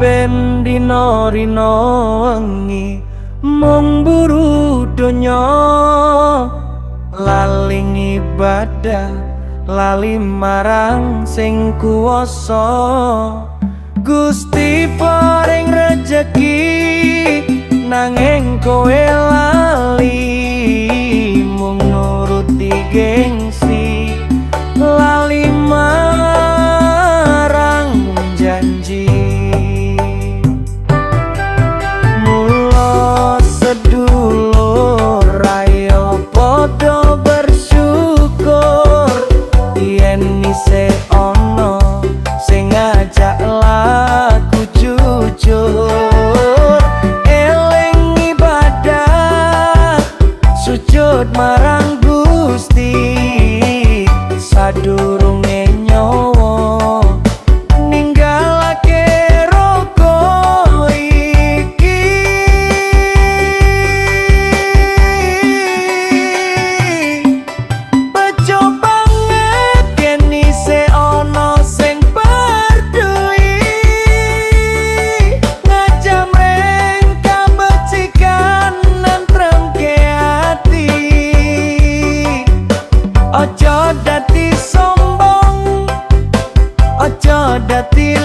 Saben dina rina wengi mung buru donya, lali ngibadah, lali marang sing kuwasa. Gusti paring rejeki nanging kowe lali, mung nuruti gengsi, lali marang janji. Mula sedulur, ayo padha bersyukur yen isih ana sing ngajak laku jujur. Eling ibadah, sujud marang Gusti, sadurunge nyawa ninggalake raga iki. Bejo banget yen isih ana sing peduli, ngajak mring kabecikan, nentremke ati. Aja dadi sombong, aja dadi